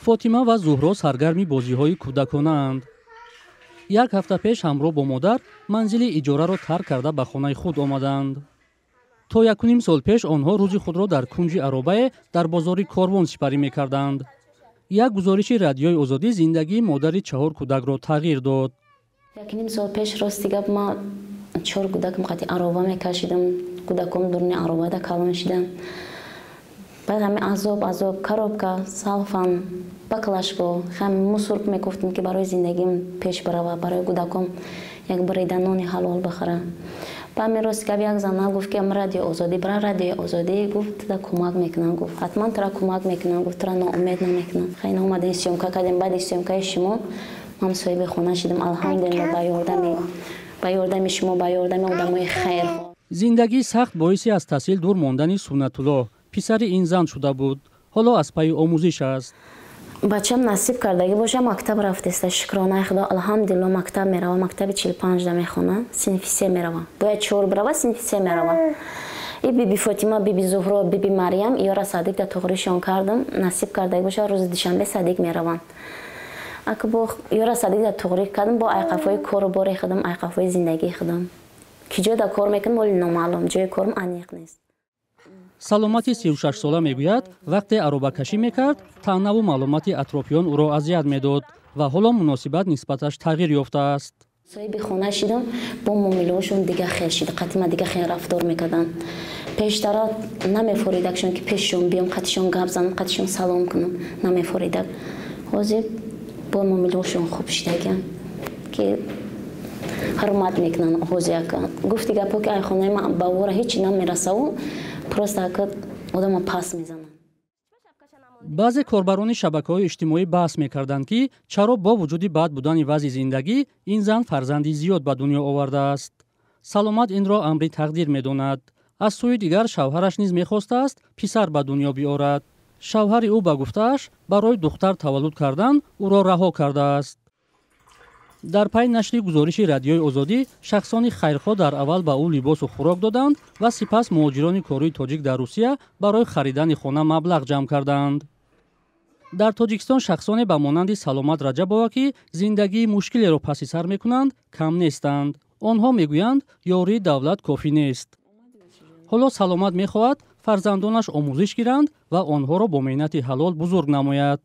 Фотима ва Зуҳро саргарми бозиҳои кӯдаконаанд. Як ҳафта пеш ҳамроҳ бо модар манзили иҷораро тарк карда, ба хонаи худ омаданд. То 1,5 сол пеш онҳо рӯзи худро дар кунҷи аробае дар бозори Корвон сипарӣ мекарданд. Як гузориши Радиои Озодӣ зиндагии модари чаҳор кӯдакро тағйир дод. 1,5 сол пеш, рости гап, ма чор кӯдакам қати арова мекашидам. Кӯдаком дуруни аровада калон шидам. Баъд ҳами азоб, азоб, коробка, салфан, баклажко, ҳами мусор мекуфтем, ки барои зиндагим пеш барава, барои кӯдаком як бурида нони ҳалол бихӯра. Ба ҳамин, рости гап, як зана гуфт, ки ам Радиои Озодӣ бира, Радиои Озодӣ, гуфт, туда кӯмак мекунам, гуфт, ҳатман тура кӯмак мекунам, гуфт, тура ноумед намекунам. Хайна омадем, съёмка кардем. Баъди съёмкаи шумо ман соҳиби хона шидам, алҳамдулилла, ба ёрдами шумо, ба ёрдами одамои хайр. Зиндагии сахт боиси аз таҳсил дур мондани Суннатуллоҳ, писари ин зан, шуда буд. Ҳоло аз пайи омӯзиш аст. Бачам, насиб кардагӣ боша, мактаб рафтеста. Шукронаи Худо, алҳамдулилло, мактаб мерава, мактаби 45-да мехона, синфи се мерава. Бояд чор бирава, синфи се мерава. И биби Фотима, биби Зуҳро, биби Мариям, иёра садик да туғришон кардам. Насиб кардагӣ боша, рӯзи душанбе садик мераванд. Ака, бо ёра садик да туғрӣ кардам, бо айқафои кору бори худам, айқафои зиндагии худам, ки ҷой да кор мекунам, оли номаълум, ҷои корм аниқ нест. Саломати 36-сола мегӯяд, вақте аробакашӣ мекард, таънаву маълумоти атрофиён ӯро азият медод ва ҳоло муносибат нисбаташ тағйир ёфтааст. Соҳиби хона шидам, бо муомилаҳошон дига хел шид, қатима дига хел рафтор мекарданд. Пештара намефоридакшон, ки пешшон биём, қатишон гап занам, қатишон салом кунам, намефоридак. Ҳозир бо муомилаҳошон хуб шидагиам, ки ҳурмат мекунанд. Ҳозир яка гуфти гапо, ки ай хонаи ман ба вора ҳечи намерасаву, просто ака одама пас мезананд. Баъзе корбарони шабакаҳои иҷтимоӣ баҳс мекарданд, ки чаро бо вуҷуди бад будани вазъи зиндагӣ ин зан фарзанди зиёд ба дунё овардааст. Саломат инро амри тақдир медонад. Аз сӯи дигар, шавҳараш низ мехостааст писар ба дунё биёрад. Шавҳари ӯ, ба гуфтааш, барои духтар таваллуд кардан ӯро раҳо кардааст. Дар пай нашри гузориши Радиои Озодӣ шахсони хайрхоҳ дар аввал ба ӯ либосу хӯрок доданд ва сипас муҳоҷирони кории тоҷик дар Русия барои харидани хона маблағ ҷамъ карданд. Дар Тоҷикистон шахсоне ба монанди Саломат Раҷабова, ки зиндагии мушкилеро паси сар мекунанд, кам нестанд. Онҳо мегӯянд, ёрии давлат кофӣ нест. Ҳоло Саломат мехоҳад фарзандонаш омӯзиш гиранд ва онҳоро бо меҳнати ҳалол бузург намояд.